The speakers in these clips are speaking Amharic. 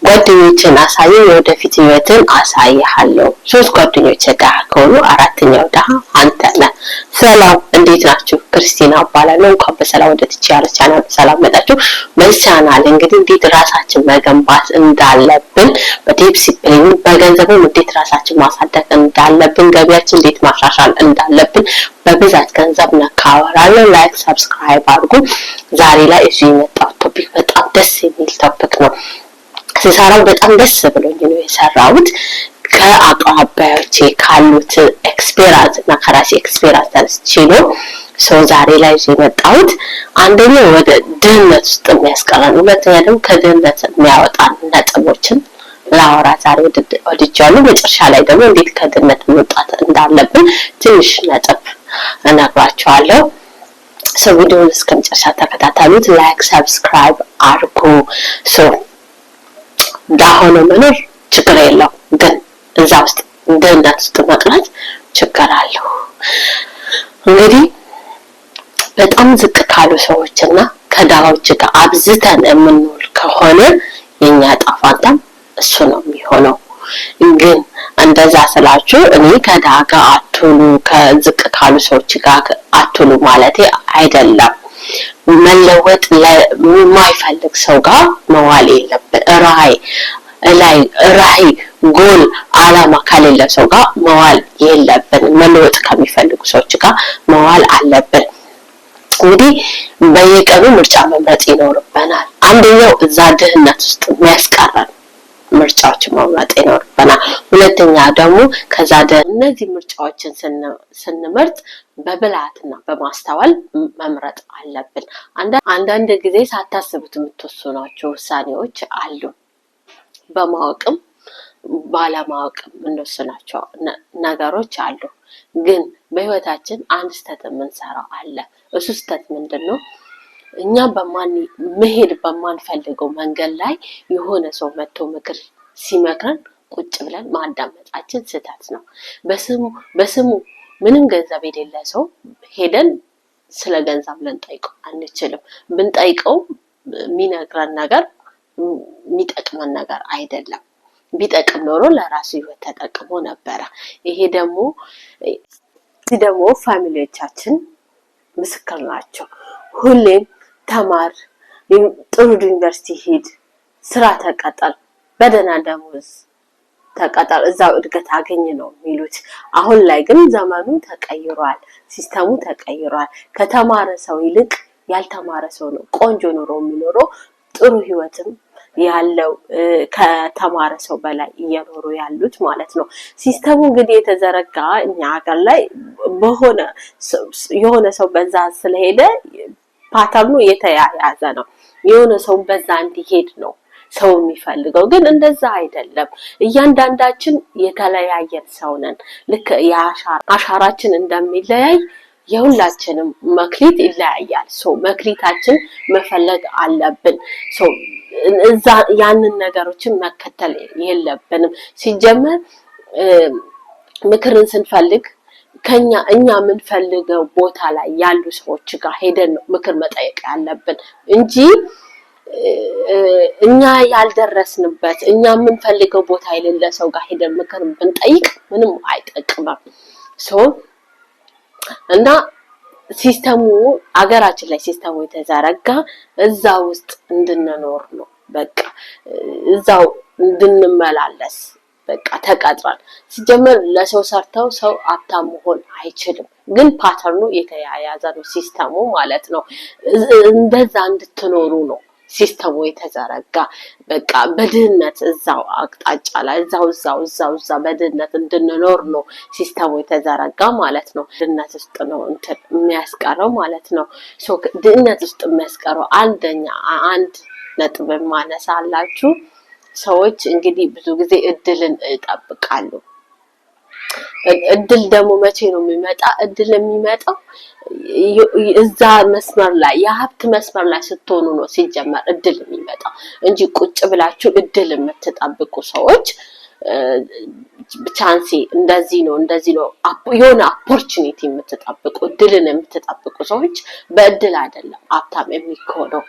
ጓደኞችን አሳየኝ፣ የወደፊት ህይወትን አሳይሃለሁ። ሶስት ጓደኞች ድሃ ከሆኑ አራተኛው ድሃ አንተ ነህ። ሰላም፣ እንዴት ናችሁ? ክርስቲና እባላለሁ። እንኳን በሰላም ወደ ትችያለሽ ቻናል በሰላም መጣችሁ። በዚህ ቻናል እንግዲህ እንዴት ራሳችን መገንባት እንዳለብን፣ በዲሲፕሊን፣ በገንዘብም እንዴት ራሳችን ማሳደግ እንዳለብን፣ ገቢያችን እንዴት ማሻሻል እንዳለብን በብዛት ገንዘብ ነክ አወራለሁ። Like፣ subscribe አድርጉ። ዛሬ ላይ እዚሁ የመጣው topic በጣም ደስ የሚል topic ነው። ስሰራው በጣም ደስ ብሎኝ ነው የሰራሁት። ከአቅራቢያዎቼ ካሉት experience እና ከራሴ experience ተነስቼ ነው። So ዛሬ ላይ ይዤ የመጣሁት አንደኛው ወደ ድህነት ውስጥ የሚያስቀረን፣ ሁለተኛ ደግሞ ከድህነት የሚያወጣን ነጥቦችን ላወራ ዛሬ ወድጃለሁ። መጨረሻ ላይ ደግሞ እንዴት ከድህነት መውጣት እንዳለብን ትንሽ ነጥብ እነግራችኋለሁ። So ቪዲዮውን እስከ መጨረሻ ተከታተሉት። Like፣ subscribe አድርጉ። So ድሃ ሆኖ መኖር ችግር የለው፣ ግን እዛ ውስጥ ድህነት ውስጥ መቅረት ችግር አለው። እንግዲህ በጣም ዝቅ ካሉ ሰዎችና ከድሃዎች ጋር አብዝተን የምንውል ከሆነ የኛ ዕጣ ፋንታም እሱ ነው የሚሆነው። ግን እንደዛ ስላችሁ እኔ ከድሃ ጋር አትሁኑ፣ ከዝቅ ካሉ ሰዎች ጋር አትሁኑ ማለቴ አይደለም። መለወጥ ለማይፈልግ ሰው ጋር መዋል የለብን። ራዕይ ላይ ራዕይ፣ ጎል፣ አላማ ከሌለ ሰው ጋር መዋል የለብን። መለወጥ ከሚፈልጉ ሰዎች ጋር መዋል አለብን። እንግዲህ በየቀኑ ምርጫ መምረጥ ይኖርብናል። አንደኛው እዛ ድህነት ውስጥ የሚያስቀረን ምርጫዎችን መምረጥ ይኖርብናል። ሁለተኛ ደግሞ ከዛ እነዚህ ምርጫዎችን ስንመርጥ በብልሃትና በማስተዋል መምረጥ አለብን። አንዳንድ ጊዜ ሳታስቡት የምትወስኗቸው ውሳኔዎች አሉ። በማወቅም ባለማወቅም የምንወስናቸው ነገሮች አሉ። ግን በህይወታችን አንድ ስህተት የምንሰራው አለ። እሱ ስህተት ምንድን ነው? እኛ በማን መሄድ በማንፈልገው መንገድ ላይ የሆነ ሰው መጥቶ ምክር ሲመክረን ቁጭ ብለን ማዳመጣችን ስህተት ነው። በስሙ ምንም ገንዘብ የሌለ ሰው ሄደን ስለ ገንዘብ ልንጠይቀው አንችልም። ብንጠይቀው የሚነግረን ነገር የሚጠቅመን ነገር አይደለም። ቢጠቅም ኖሮ ለራሱ ህይወት ተጠቅሞ ነበረ። ይሄ ደግሞ family ዎቻችን ምስክር ናቸው። ሁሌም ተማር፣ ጥሩ ዩኒቨርሲቲ ሂድ፣ ስራ ተቀጠር፣ በደህና ደሞዝ ተቀጠር፣ እዛው እድገት አገኝ ነው የሚሉት። አሁን ላይ ግን ዘመኑ ተቀይሯል፣ system ኡ ተቀይሯል። ከተማረ ሰው ይልቅ ያልተማረ ሰው ነው ቆንጆ ኑሮ የሚኖረው፣ ጥሩ ህይወትም ያለው ከተማረ ሰው በላይ እየኖሩ ያሉት ማለት ነው። System ኡ እንግዲህ የተዘረጋ እኛ ሀገር ላይ በሆነ የሆነ ሰው በዛ ስለሄደ pattern ኡ የተያያዘ ነው። የሆነ ሰው በዛ እንዲሄድ ነው ሰው የሚፈልገው፣ ግን እንደዛ አይደለም። እያንዳንዳችን የተለያየን ሰው ነን። ልክ የአሻራችን እንደሚለያይ የሁላችንም መክሊት ይለያያል። So መክሊታችን መፈለግ አለብን። So እዛ ያንን ነገሮችን መከተል የለብንም። ሲጀመር ምክርን ስንፈልግ ከኛ እኛ የምንፈልገው ቦታ ላይ ያሉ ሰዎች ጋር ሄደን ነው ምክር መጠየቅ ያለብን እንጂ እኛ ያልደረስንበት፣ እኛ የምንፈልገው ቦታ የሌለ ሰው ጋር ሄደን ምክር ብንጠይቅ ምንም አይጠቅምም። So እና system ኡ አገራችን ላይ system ኡ የተዘረጋ እዛ ውስጥ እንድንኖር ነው። በቃ እዛው እንድንመላለስ በቃ ተቀጥሯል። ሲጀመር ለሰው ሰርተው ሰው ሀብታም መሆን አይችልም። ግን pattern ኡ የተያያዘ ነው system ኡ ማለት ነው። እንደዛ እንድትኖሩ ነው system ኡ የተዘረጋ። በቃ በድህነት እዛው አቅጣጫ ላይ እዛው እዛው እዛው እዛ በድህነት እንድንኖር ነው system ኡ የተዘረጋ ማለት ነው። ድህነት ውስጥ ነው እንትን የሚያስቀረው ማለት ነው። So ድህነት ውስጥ የሚያስቀረው አንደኛ አንድ ነጥብ ማነሳላችሁ፣ ሰዎች እንግዲህ ብዙ ጊዜ እድልን ይጠብቃሉ። እድል ደግሞ መቼ ነው የሚመጣ? እድል የሚመጣው እዛ መስመር ላይ፣ የሀብት መስመር ላይ ስትሆኑ ነው ሲጀመር እድል የሚመጣው እንጂ ቁጭ ብላችሁ እድል የምትጠብቁ ሰዎች chance ኤ እንደዚህ ነው፣ እንደዚህ ነው፣ የሆነ opportunity የምትጠብቁ፣ እድልን የምትጠብቁ ሰዎች በእድል አይደለም ሀብታም የሚሆነው፣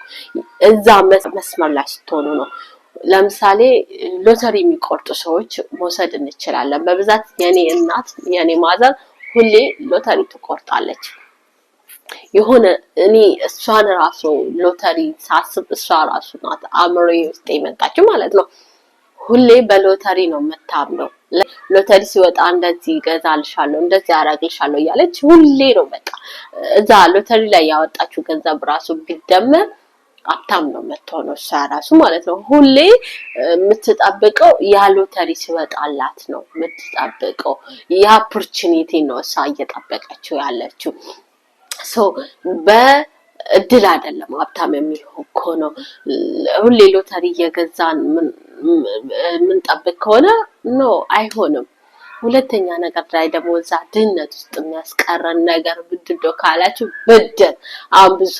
እዛ መስመር ላይ ስትሆኑ ነው። ለምሳሌ ሎተሪ የሚቆርጡ ሰዎች መውሰድ እንችላለን። በብዛት የኔ እናት፣ የኔ mother ሁሌ ሎተሪ ትቆርጣለች። የሆነ እኔ እሷን ራሱ ሎተሪ ሳስብ እሷ ራሱ ናት አእምሮዬ ውስጥ የመጣችው ማለት ነው። ሁሌ በሎተሪ ነው የምታምነው። ሎተሪ ሲወጣ እንደዚህ እገዛልሻለሁ፣ እንደዚህ አደርግልሻለሁ እያለች ሁሌ ነው፣ በቃ እዛ ሎተሪ ላይ ያወጣችው ገንዘብ ራሱ ቢደመር ሀብታም ነው የምትሆነው እሷ ራሱ ማለት ነው። ሁሌ የምትጠብቀው ያ ሎተሪ ሲወጣላት ነው የምትጠብቀው። ያ opportunity ነው እሷ እየጠበቀችው ያለችው። So በእድል አይደለም ሀብታም የሚሆን ነው። ሁሌ ሎተሪ እየገዛን የምንጠብቅ ከሆነ no፣ አይሆንም። ሁለተኛ ነገር ላይ ደግሞ እዛ ድህነት ውስጥ የሚያስቀረን ነገር ምንድን ነው ካላችሁ፣ ብድር። አሁን ብዙ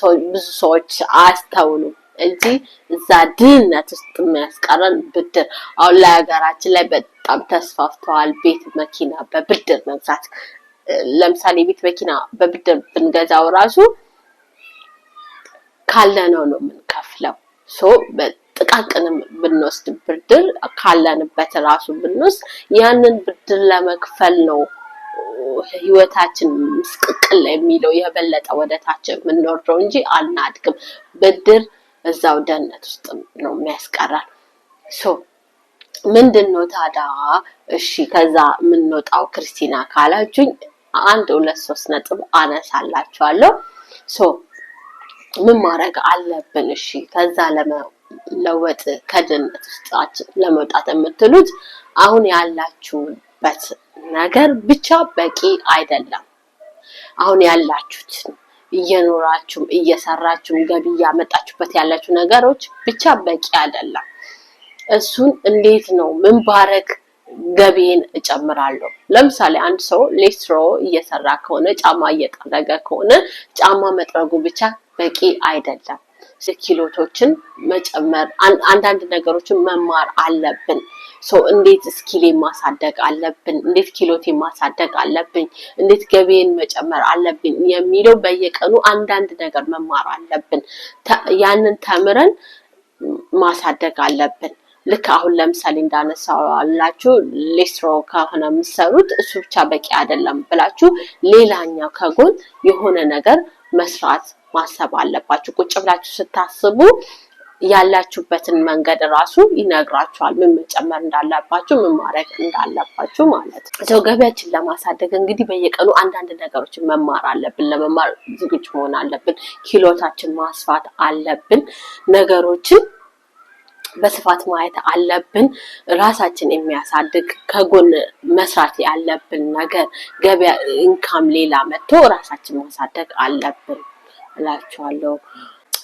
ሰዎች አያስተውሉም እንጂ እዛ ድህነት ውስጥ የሚያስቀረን ብድር። አሁን ላይ ሀገራችን ላይ በጣም ተስፋፍተዋል። ቤት፣ መኪና በብድር መግዛት። ለምሳሌ ቤት፣ መኪና በብድር ብንገዛው ራሱ ካለነው ነው የምንከፍለው። So ጥቃቅንም ብንወስድ ብድር፣ ካለንበት ራሱ ብንወስድ ያንን ብድር ለመክፈል ነው ህይወታችን ምስቅልቅል የሚለው፣ የበለጠ ወደ ታች የምንወርደው እንጂ አናድግም። ብድር እዛው ድህነት ውስጥ ነው የሚያስቀራል። So ምንድን ነው ታዲያ? እሺ፣ ከዛ የምንወጣው ክርስቲና ካላችሁኝ አንድ፣ ሁለት፣ ሶስት ነጥብ አነሳላችኋለሁ። So ምን ማድረግ አለብን? እሺ፣ ከዛ ለመለወጥ፣ ከድህነት ውስጣችን ለመውጣት የምትሉት፣ አሁን ያላችሁበት ነገር ብቻ በቂ አይደለም። አሁን ያላችሁት፣ እየኖራችሁም እየሰራችሁም ገቢ እያመጣችሁበት ያላችሁ ነገሮች ብቻ በቂ አይደለም። እሱን እንዴት ነው፣ ምን ባረግ ገቢን እጨምራለሁ? ለምሳሌ አንድ ሰው ሌስትሮ እየሰራ ከሆነ፣ ጫማ እየጠረገ ከሆነ፣ ጫማ መጥረጉ ብቻ በቂ አይደለም። ክህሎቶችን መጨመር፣ አንዳንድ ነገሮችን መማር አለብን። So እንዴት skill ኤን ማሳደግ አለብን፣ እንዴት ክህሎቴን ማሳደግ አለብኝ፣ እንዴት ገቢን መጨመር አለብኝ የሚለው በየቀኑ አንዳንድ ነገር መማር አለብን። ያንን ተምረን ማሳደግ አለብን። ልክ አሁን ለምሳሌ እንዳነሳላችሁ ሌስትሮ ከሆነ የምትሰሩት እሱ ብቻ በቂ አይደለም ብላችሁ ሌላኛው ከጎን የሆነ ነገር መስራት ማሰብ አለባችሁ። ቁጭ ብላችሁ ስታስቡ ያላችሁበትን መንገድ ራሱ ይነግራችኋል፣ ምን መጨመር እንዳለባችሁ፣ ምን ማድረግ እንዳለባችሁ ማለት ነው። So ገቢያችን ለማሳደግ እንግዲህ በየቀኑ አንዳንድ ነገሮችን መማር አለብን። ለመማር ዝግጁ መሆን አለብን። ክህሎታችን ማስፋት አለብን። ነገሮችን በስፋት ማየት አለብን። ራሳችን የሚያሳድግ ከጎን መስራት ያለብን ነገር፣ ገበያ income ሌላ መጥቶ ራሳችን ማሳደግ አለብን እላችኋለሁ።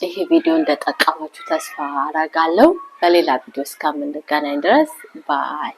ይሄ ቪዲዮ እንደጠቀማችሁ ተስፋ አረጋለሁ። በሌላ ቪዲዮ እስከምንገናኝ ድረስ bye።